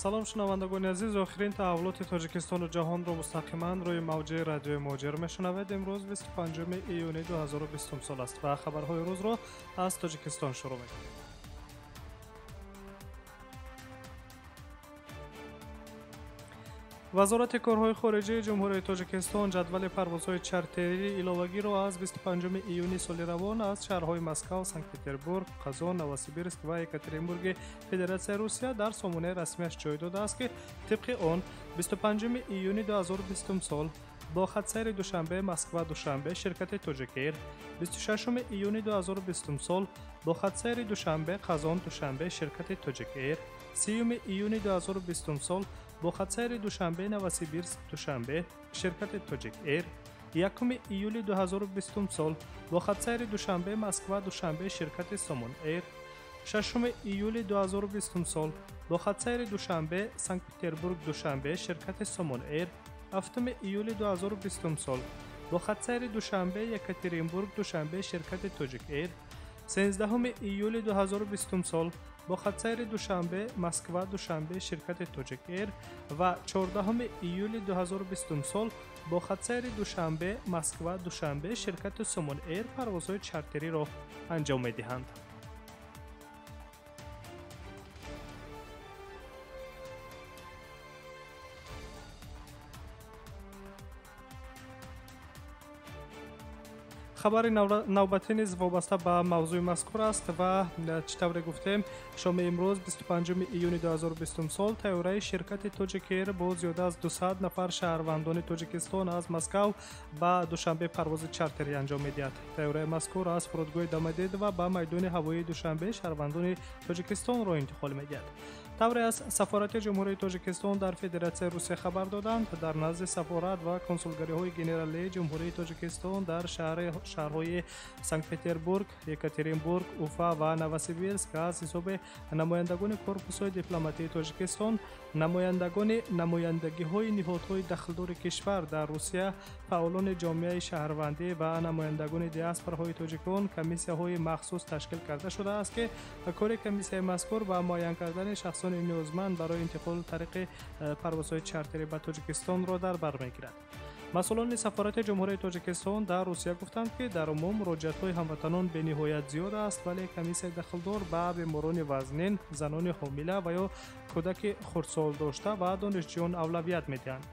Салом, шунавандагони азиз. Охирин таҳаввулоти Тоҷикистону ҷаҳонро мустақиман рӯи мавҷи радиои Муҳоҷир мешунавед. Имрӯз 25 июни 2020 сол аст ва хабарҳои рӯзро аз Тоҷикистон шурӯъ мекунем. Вазорати корҳои хориҷии Ҷумҳурии Тоҷикистон ҷадвали парвозҳои чартерии иловагиро аз 25 июни соли равон аз шаҳрҳои Москав, Санкт-Петербург, Қазон, Новосибирск ва Екатеринбурги Федератсияи Русия дар сомонаи расмиаш ҷой додааст, ки тибқи он 25 июни 2020 сол бо хатсайри Душанбе Москва Душанбе ширкати Тоҷикэйр, 26 июни 2020 сол бо хатсайри Душанбе Қазон Душанбе ширкати Тоҷикэйр, 30 июни 2020 сол бо хатсайри Душанбе Новосибирск Душанбе ширкати Тоҷикэйр, 1 июли 2020 сол бо хатсайри Душанбе Москва Душанбе ширкати Сомон Эйр, 6 июли 2020 сол бо хатсайри Душанбе Санкт-Петербург Душанбе ширкати Сомон Эйр, 7 июли 2020 сол бо хатсайри Душанбе Екатеринбург Душанбе ширкати Тоҷикэйр, 13 июли 2020 сол бо хатсайри Душанбе Москва Душанбе ширкати Тоҷикэйр ва 14 июли 2020 сол бо хатсайри Душанбе Москва Душанбе ширкати Сомон Эйр парвозҳои чартериро анҷом медиҳанд. Хабари навбатӣ низ вобаста ба мавзӯи мазкур аст ва чӣ тавре гуфтем, шоми имрӯз 25 июни 2020 сол тайёраи ширкати Тоҷикэйр бо зиёда аз 200 нафар шаҳрвандони Тоҷикистон аз Москав ба Душанбе парвози чартерӣ анҷом медиҳад. Тайёраи мазкур аз фурудгоҳи Домодедово ба майдони ҳавоии Душанбе шаҳрвандони Тоҷикистонро интиқол медиҳад. Тавре аз Сафорати Ҷумҳурии Тоҷикистон дар Федератсияи Русия хабар доданд, дар назди сафорат ва консулгариҳои генералии Ҷумҳурии Тоҷикистон дар шаҳрҳои Санкт-Петербург, Екатеринбург, Уфа ва Новосибирск аз ҳисоби намояндагони корпусҳои дипломатии Тоҷикистон, намояндагони намояндагиҳои ниҳодҳои дахлдори кишвар дар Русия, фаъолони ҷомеаи шаҳрвандӣ ва намояндагони диаспораҳои тоҷикон комиссияҳои махсус ташкил карда шудааст, ки кори комиссияи мазкур ба муайян кардани шахсони ниёзманд барои интиқол тариқи парвозҳои чартерӣ ба Тоҷикистонро дар бар мегирад. Масъулони Сафорати Ҷумҳурии Тоҷикистон дар Русия гуфтанд, ки дар умум муроҷиатҳои ҳамватанон бениҳоят зиёд аст, вале комиссияи дахлдор ба беморони вазнин, занони ҳомила ва ё кӯдаки хурдсол дошта ва донишҷӯён авлавият медиҳанд.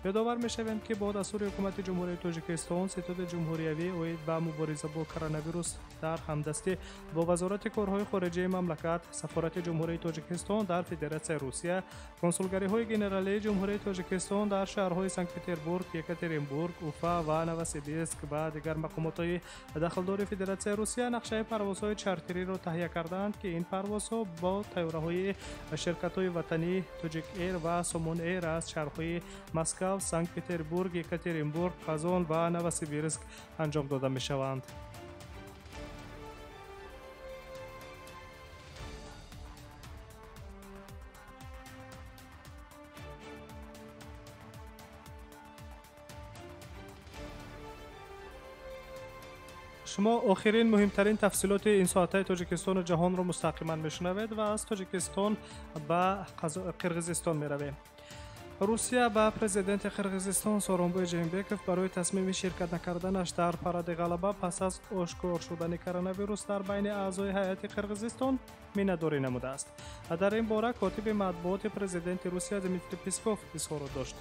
Ёдовар мешавем, ки бо дастури Ҳукумати Ҷумҳурии Тоҷикистон Ситоди ҷумҳуриявӣ оид ба мубориза бо коронавирус дар ҳамдастӣ бо Вазорати корҳои хориҷии мамлакат, Сафорати Ҷумҳурии Тоҷикистон дар Федератсияи Русия, консулгариҳои генералии Ҷумҳурии Тоҷикистон дар шаҳрҳои Санкт-Петербург, Екатеринбург, Уфа ва Новосибирск ва дигар мақомотҳои дахлдори Федератсияи Русия нақшаи парвозҳои чартериро таҳия кардаанд, ки ин парвозҳо бо тайёраҳои ширкатҳои ватанӣ Тоҷикэйр ва Сомон Эйр аз шаҳрҳои Москав, Санкт-Петербург, Екатеринбург, Қазон ва Новосибирск анҷом дода мешаванд. Шумо охирин муҳимтарин тафсилоти ин соатаи Тоҷикистону ҷаҳонро мустақиман мешунавед ва аз Тоҷикистон ба Қирғизистон меравем. Русия ба президенти Қирғизистон Сооронбой Жээнбеков барои тасмими ширкат накарданаш дар паради ғалаба пас аз ошкор шудани коронавирус дар байни аъзои ҳайати Қирғизистон миннатдорӣ намудааст. Дар ин бора котиби матбуоти президенти Русия Дмитрий Песков изҳорот дошт.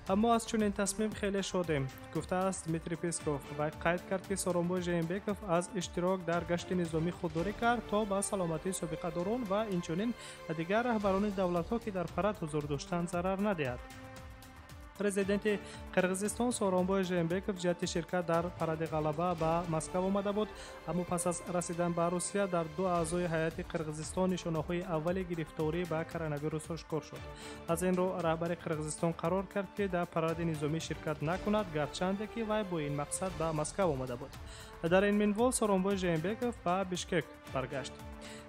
Аммо аз чунин тасмим хеле шодем, гуфтааст Дмитрий Песков ва қайд кард, ки Сооронбой Жээнбеков аз иштирок дар гашти низомӣ худдорӣ кард то ба саломатии собиқадорон ва инчунин дигар раҳбарони давлатҳо, ки дар парад ҳузур доштанд, зарар надиҳад. Президенти Қирғизистон Сооронбой Жээнбеков ҷиҳати ширкат дар паради ғалаба ба Москав омада буд, аммо пас аз расидан ба Русия дар ду аъзои ҳайати Қирғизистон нишонаҳои аввали гирифторӣ ба коронавирус ошкор шуд. Аз ин рӯ раҳбари Қирғизистон қарор кард, ки дар паради низомӣ ширкат накунад, гарчанде ки вай бо ин мақсад ба Москав омада буд. Дар ин минвол Сооронбой Жээнбеков ба Бишкек баргашт.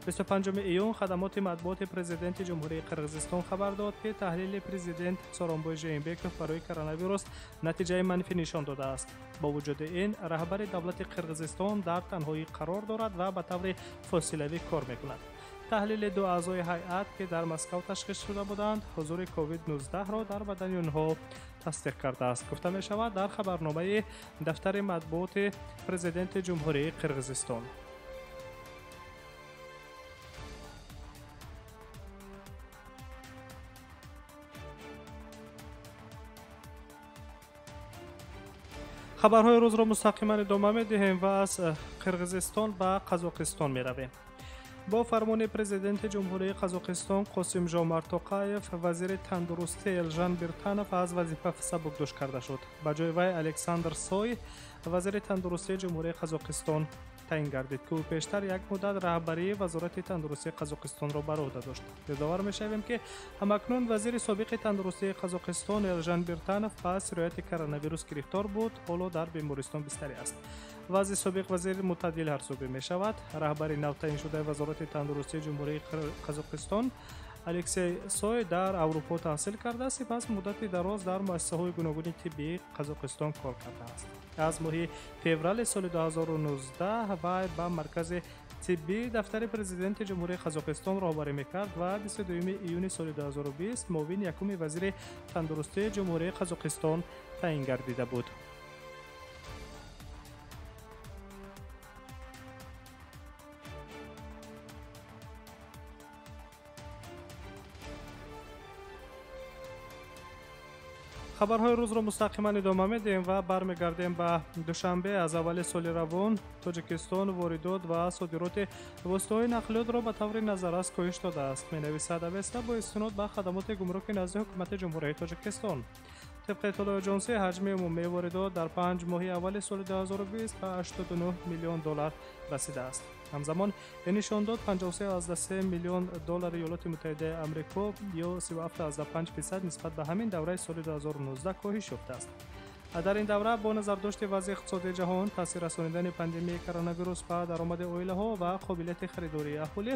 25 июн хадамоти матбуоти президенти Ҷумҳурии Қирғизистон хабар дод, ки таҳлили президент Сооронбой Жээнбеков барои коронавирус натиҷаи манфӣ нишон додааст. Бо вуҷуди ин, раҳбари давлати Қирғизистон дар танҳоӣ қарор дорад ва ба таври фосилавӣ кор мекунад. Таҳлили ду аъзои ҳайат, ки дар Москав ташхис шуда буданд, ҳузури COVID-19-ро дар бадани онҳо тасдиқ кардааст, гуфта мешавад дар хабарномаи дафтари матбуоти президенти Ҷумҳурии Қирғизистон. Хабарҳои рӯзро мустақиман идома медиҳем ва аз Қирғизистон ба Қазоқистон меравем. Бо фармони президенти Ҷумҳурии Қазоқистон Қосимжомарт Тоқаев, вазири тандурустӣ Элжан Биртанов аз вазифа сабукдӯш карда шуд. Ба ҷои вай Александр Сой вазири тандурустии Ҷумҳурии Қазоқистон таъин гардид, ки ӯ пештар як муддат раҳбарии Вазорати тандурустии Қазоқистонро бар ӯҳда дошт. Ёдовар мешавем, ки ҳамакнун вазири собиқи тандурустии Қазоқистон Элжан Биртанов ба сирояти коронавирус гирифтор буд, ҳоло дар бемористон бистарӣ аст. Вазъи собиқ вазир мӯътадил арзёбӣ мешавад. Раҳбари навтаъиншудаи Вазорати тандурустии Ҷумҳурии Қазоқистон Алексей Сой дар Аврупо таҳсил карда, сипас муддати дароз дар муассисаҳои гуногуни тиббии Қазоқистон кор кардааст. Аз моҳи феврали соли 2019 вай ба маркази тиббии дафтари президенти Ҷумҳурии Қазоқистон роҳбарӣ мекард ва 22 июни соли 2020 муовини якуми вазири тандурустии Ҷумҳурии Қазоқистон таъин гардида буд. Хабарҳои рӯзро мустақиман идома медиҳем ва бармегардем ба Душанбе. Аз аввали соли равон Тоҷикистон воридот ва содироти воситаҳои нақлиётро ба таври назаррас коҳиш додааст, менависад Авеста бо истинод ба хадамоти гумруки назди ҳукумати Ҷумҳурии Тоҷикистон. Тибқи иттилои ҷонсӣ, ҳаҷми умумии воридот дар 5 моҳи аввали соли 2020 ба 89 миллион доллар расидааст. Ҳамзамон ин нишондод 53,3 миллион доллари Иёлоти Муттаҳидаи Амрико ё 37,5% нисбат ба ҳамин давраи соли 2019 коҳиш ёфтааст. Дар ин давра бо назардошти вазъи иқтисодии ҷаҳон, таъсир расонидани пандемияи коронавирус ба даромади оилаҳо ва қобилияти харидории аҳолӣ,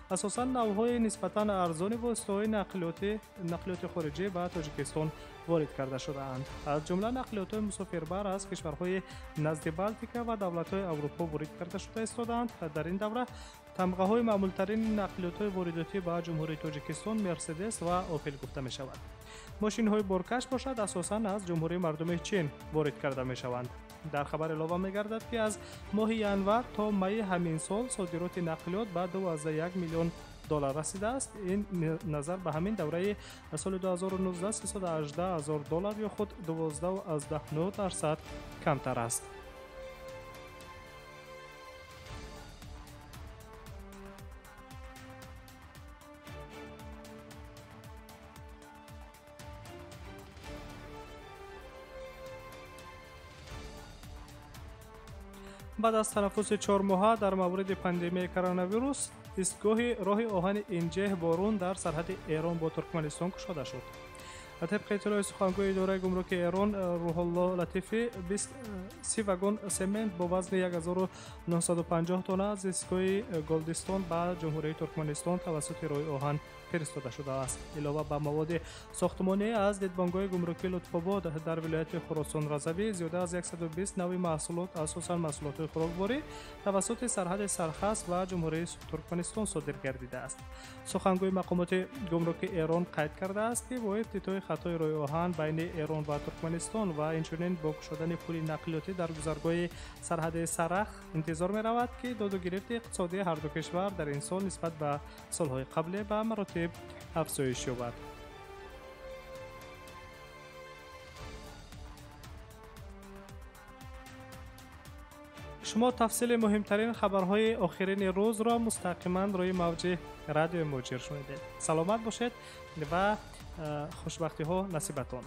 асосан навъҳои нисбатан арзони воситаҳои нақлиёти хориҷӣ ба Тоҷикистон ворид карда шудаанд. Аз ҷумла нақлиётҳои мусофирбар аз кишварҳои назди Балтика ва давлатҳои Аврупо ворид карда шуда истодаанд. Дар ин давра тамғаҳои маъмултарини нақлиётҳои воридотӣ ба Ҷумҳурии Тоҷикистон Мерседес ва Опел гуфта мешавад. Мошинҳои боркаш бошад асосан аз Ҷумҳурии Мардумии Чин ворид карда мешаванд. Дар хабар илова мегардад, ки аз моҳи январ то майи ҳамин сол содироти нақлиёт ба 2,1 миллион доллар расидааст. Ин назар ба ҳамин давраи соли 2019 318 ҳазор доллар ё худ 12,9% камтар аст. Баъд аз танаффуси 4 моҳа дар мавриди пандемияи коронавирус, истгоҳи роҳи оҳани Инҷеҳ Борун дар сарҳади Эрон бо Туркманистон кушода шуд. Тибқи иттилои сухангӯи идораи гумруки Эрон Рӯҳулло Латифӣ, 30 вагон семент бо вазни 1950 тонна аз истгоҳи Голдистон ба Ҷумҳурии Туркманистон тавассути роҳи оҳан фиристода шудааст. Илова ба маводи сохтмонӣ аз дидбонгоҳи гумрукии Лутфобод дар вилояти Хуросон Разавӣ зиёда аз 120 навъи маҳсулот, асосан маҳсулотҳои хӯрокворӣ, тавассути сарҳади Сархас ва Ҷумҳурии Туркманистон содир гардидааст. Сухангӯи мақомоти гумруки Эрон қайд кардааст, ки бо ифтитоҳи хатҳои роҳи оҳан байни Эрон ва Туркманистон ва инчунин бо кушодани пули нақлиётӣ дар гузаргоҳи сарҳади Сарах интизор меравад, ки додугирифти иқтисодии ҳарду кишвар дар ин сол нисбат ба солҳои қабле ба маротиб афзоиш ёбад. Шумо тафсили муҳимтарин хабарҳои охирини рӯзро мустақиман рӯи мавҷи радиои Муҳоҷир шунидед. Саломат бошед ва хушбахтиҳо насибатон.